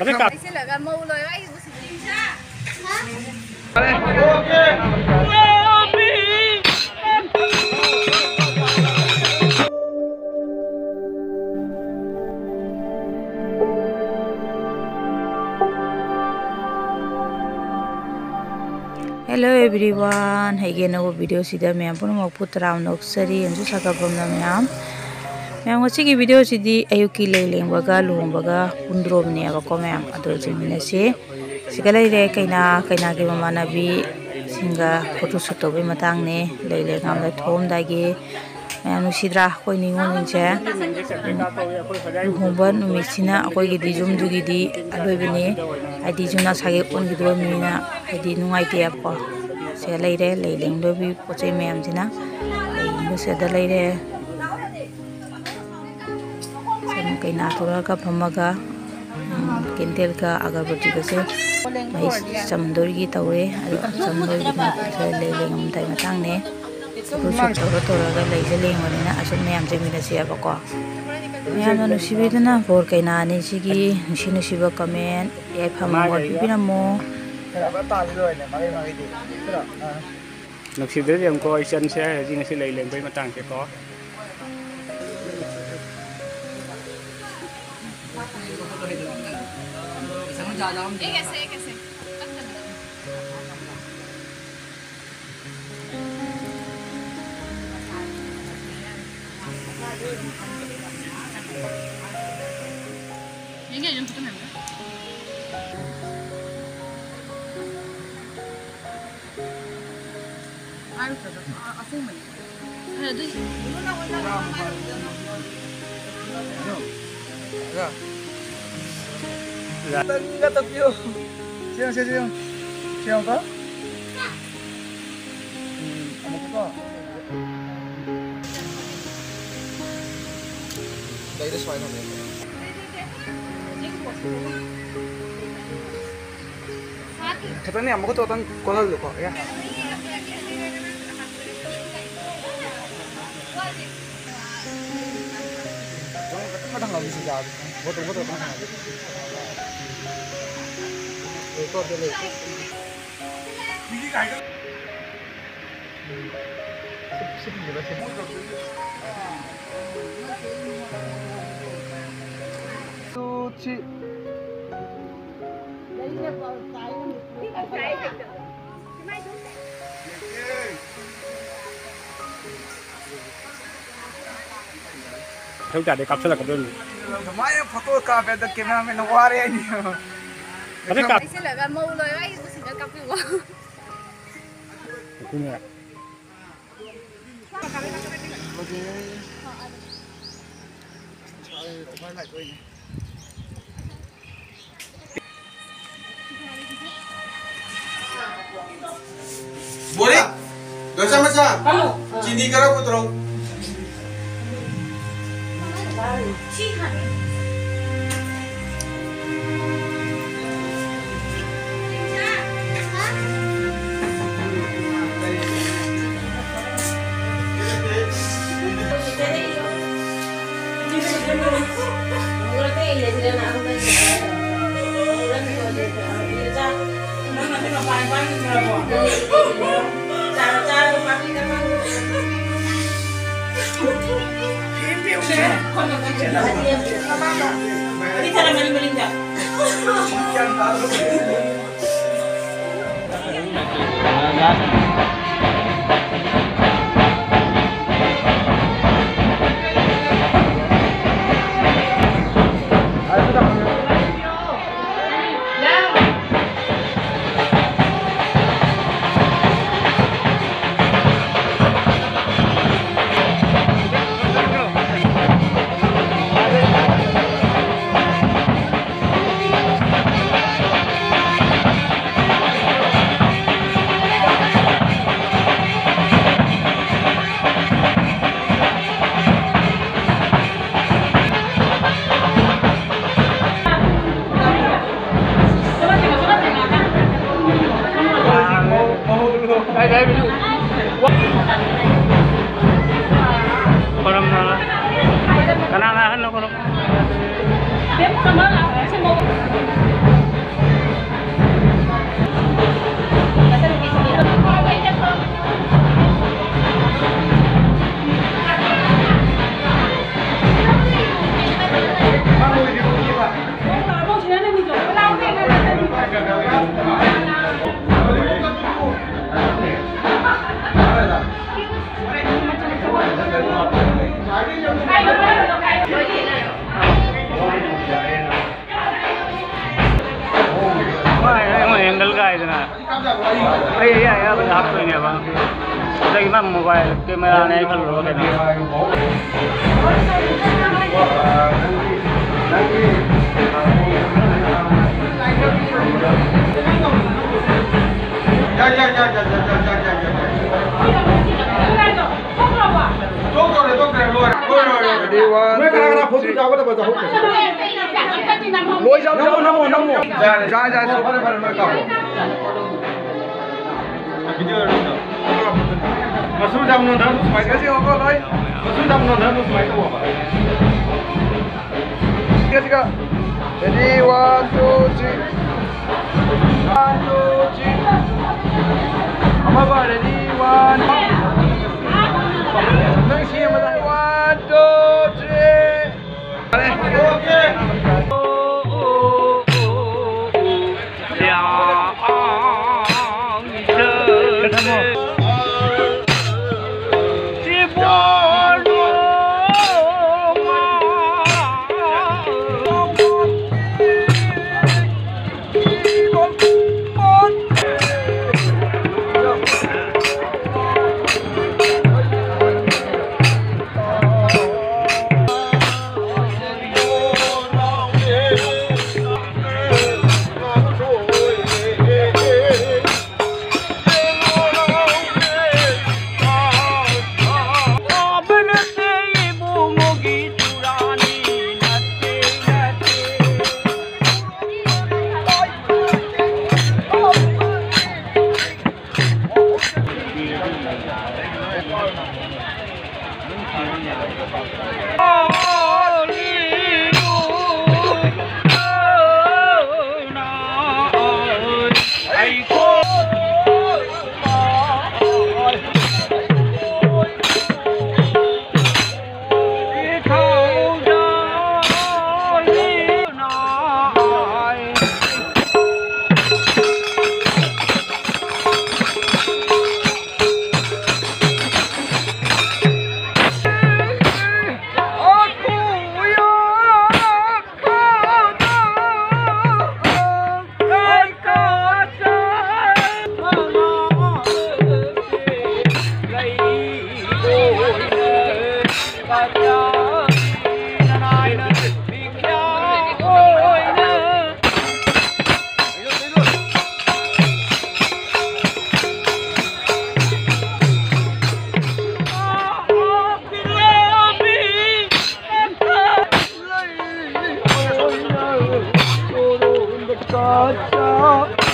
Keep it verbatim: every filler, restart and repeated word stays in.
ꯂꯩꯁꯤꯜꯂꯒ ꯃꯧ ꯂꯣꯏꯔ ꯑꯩ ꯎꯁꯤꯜꯂꯤ꯫ Hello everyone, ꯑꯩꯒꯤ ꯑꯅꯧꯕ video ꯁꯤꯗ ꯃꯌꯥꯝ ꯄꯨꯝꯅꯃꯛꯄꯨ ꯇꯔꯥꯝꯅ ꯑꯣꯛꯆꯔꯤ꯫ ꯑꯃꯁꯨ ꯁꯥꯒꯠꯐꯝꯅ ꯃꯌꯥꯝ, ꯃꯌꯥꯝ ꯉꯁꯤꯒꯤ video ꯁꯤꯗꯤ ꯑꯌꯨꯛꯀꯤ ꯂꯩ ꯂꯦꯡꯕꯒ ꯂꯨꯍꯣꯡꯕꯒ ꯄꯨꯟꯗ꯭ꯔꯣꯕꯅꯦꯕꯀꯣ ꯃꯌꯥꯝ꯫ ꯑꯗꯣ ꯌꯦꯡꯃꯤꯟꯅꯁꯤ꯫ ꯁꯤꯒ ꯂꯩꯔꯦ ꯀꯩꯅꯥ, ꯀꯩꯅꯥꯒꯤ ꯃꯃꯥꯟꯅꯕꯤꯁꯤꯡꯒ photo shoot ꯇꯧꯕꯩ ꯃꯇꯥꯡꯅꯦ꯫ ꯂꯩ ꯂꯦꯡꯉꯝꯗ ꯊꯣꯛꯑꯝꯗꯥꯏꯒꯤ ꯃꯌꯥꯝ ꯅꯨꯡꯁꯤꯗ꯭ꯔꯥ? ꯑꯩꯈꯣꯏ ꯅꯤꯉꯣꯜꯁꯤꯡꯁꯦ ꯂꯨꯍꯣꯡꯕ ꯅꯨꯃꯤꯠꯁꯤꯅ ꯑꯩꯈꯣꯏꯒꯤꯗꯤ ꯌꯨꯝꯗꯨꯒꯤꯗꯤ ꯑꯂꯣꯏꯕꯅꯤ꯫ ꯍꯥꯏꯗꯤ ꯌꯨꯝ ꯅꯁꯥꯒꯤ ꯑꯣꯟꯈꯤꯗꯣꯔꯕꯅꯤꯅ ꯍꯥꯏꯗꯤ ꯅꯨꯡꯉꯥꯏꯇꯦꯕꯀꯣ꯫ ꯁꯤꯗ ꯂꯩꯔꯦ ꯂꯩ ꯂꯦꯡꯗꯧꯕꯤ ꯄꯣꯠ ꯆꯩ ꯃꯌꯥꯝꯁꯤꯅ꯫ ꯂꯩ ꯂꯦꯡꯕꯁꯤꯗ ꯂꯩꯔꯦ꯫ ꯁꯝ ꯀꯩꯅꯥ ꯊꯣꯛꯂꯛꯑꯒ ꯐꯝꯃꯒ, ꯎꯝ, candle ꯒ ꯑꯒꯔꯕꯇꯤꯒꯁꯦ ꯃꯩ ꯆꯝꯗꯣꯔꯤꯒꯤ ꯇꯧꯔꯦ꯫ ꯑꯗꯣ ꯆꯝꯗꯣꯔꯤꯒꯤ ꯃꯊꯛꯇ ꯂꯩ ꯂꯦꯡꯉꯝꯗꯥꯏ ꯃꯇꯥꯡꯅꯦ꯫ ꯑꯗꯨ ꯁꯨꯝ ꯇꯧꯔ ꯇꯧꯔꯒ ꯂꯩꯁꯦ ꯂꯦꯡꯕꯅꯤꯅ ꯑꯁꯨꯝ ꯃꯌꯥꯝ ꯆꯦꯟꯃꯤꯟꯅꯁꯦꯕꯀꯣ꯫ ꯃꯌꯥꯝꯅ ꯅꯨꯡꯁꯤꯕꯤꯗꯨꯅ ꯕꯣꯔ ꯀꯩꯅꯥ ꯑꯅꯤꯁꯤꯒꯤ ꯅꯨꯡꯁꯤ ꯅꯨꯡꯁꯤꯕ comment, ꯌꯥꯏꯐ ꯃꯪꯒꯣꯜ ꯄꯤꯕꯤꯔꯝꯃꯣ꯫ ꯅꯨꯡꯁꯤꯕꯤꯔꯗꯤ ꯑꯃꯨꯛꯀꯣ ꯏꯆꯟꯁꯦ ꯍꯧꯖꯤꯛ ꯉꯁꯤ ꯂꯩ ꯂꯦꯡꯕꯩ ꯃꯇꯥꯡꯁꯦꯀꯣ꯫ ꯅꯪꯒ ꯇꯞꯄꯤꯌꯣ꯫ ꯁꯦꯝ, ꯁꯦꯝ, ꯁꯦꯝ꯫ ꯁꯦꯝꯃꯣꯀꯣ꯫ ꯎꯝ, ꯑꯃꯨꯛꯀꯣ꯫ ꯂꯩꯗ ꯁꯨꯃꯥꯏꯅ ꯊꯝꯃꯦ꯫ ꯈꯤꯇꯪꯅꯦ, ꯑꯃꯨꯛꯀ ꯈꯛꯇꯪ ꯀꯣꯜꯍꯜꯂꯨꯀꯣ꯫ ꯌꯥ꯫ ꯈꯤꯇꯪ ꯊꯥꯡꯒꯠꯂꯨ ꯁꯤꯗ꯫ ꯐꯣꯇꯣ, ꯐꯣꯇꯣ ꯈꯤꯇꯪ ꯊꯥꯡꯒꯠꯂꯨ꯫ ꯃꯊꯪ ꯇꯥꯗꯤ ꯀꯥꯞꯁꯤꯜꯂꯛꯀꯗꯣꯏꯅꯤ꯫ ꯀꯃꯥꯏꯅ ꯐꯣꯇꯣ ꯀꯥꯞꯄꯦ? ꯑꯗ ꯀꯦꯃꯦꯔꯥꯃꯦꯟꯅ ꯋꯥꯔꯦ ꯑꯩꯅꯤ꯫ ꯐꯖꯅ ꯀꯥꯞ- ꯂꯩꯁꯤꯜꯂꯒ ꯃꯧ ꯂꯣꯏꯔ ꯑꯩꯕꯨ ꯁꯤꯡꯒꯜ ꯀꯥꯞꯄꯤꯌꯣ꯫ ꯑꯗꯨꯅꯦ꯫ ꯕꯣꯔꯤ, ꯗꯣꯏꯆꯥ ꯃꯆꯥ, ꯆꯤꯅꯤ ꯈꯔ ꯄꯨꯊꯣꯔꯛꯎ꯫ ꯍꯥꯏꯗꯅ ꯑꯩ ꯑꯌꯥ ꯑꯌꯥꯕꯗ ꯍꯥꯞꯇꯣꯏꯅꯦꯕ꯫ ꯑꯗꯒꯤ ꯃꯥ ꯃꯣꯕꯥꯏꯜ ꯀꯦꯃꯦꯔꯥꯅꯦ ꯑꯩ ꯈꯜꯂꯨꯔꯒ ꯀꯩꯅꯣ꯫ ꯌꯥꯏ, ꯌꯥꯏ, ꯌꯥꯏ꯫ ꯇꯣꯛꯇꯧꯔꯦ, ꯇꯣꯛꯇꯧꯔꯦ, ꯂꯣꯏꯔꯦ, ꯂꯣꯏꯔꯦ, ꯂꯣꯏꯔꯦ꯫ Ready, one, ꯅꯣꯏ ꯀꯅꯥ ꯀꯅꯥ two, ꯐꯣꯇꯣ three. ꯌꯥꯎꯒꯗꯕ ꯆꯠꯍꯧꯗ꯭ꯔꯣ? ꯂꯣꯏ ꯌꯥꯎ-, ꯅꯝꯃꯣ, ꯅꯝꯃꯣ, ꯅꯝꯃꯣ꯫ ꯌꯥꯔꯦ, ꯌꯥꯔꯦ, ꯌꯥꯔꯦ꯫ ꯐꯔꯦ, ꯐꯔꯦ, ꯅꯣꯏ ꯀꯥꯞꯄꯣ꯫ ꯃꯁꯨ ꯌꯥꯝ ꯅꯣꯟꯊꯍꯜꯂꯨ, ꯁꯨꯃꯥꯏꯅ ꯇꯧ꯫ ꯃꯁꯨ ꯌꯥꯝ ꯅꯣꯟꯊꯍꯜꯂꯨ, ꯁꯨꯃꯥꯏꯅ ꯇꯧ꯫ ꯁꯤꯒ, ꯁꯤꯒ꯫ Ready, one, two, three. One, two, three. ꯑꯃꯒ, ready, one. ꯅꯪ ꯁꯤ ꯑꯃꯗ, one, two, three. ꯌꯥꯔꯦ꯫ ꯀꯣꯠꯇꯣ꯫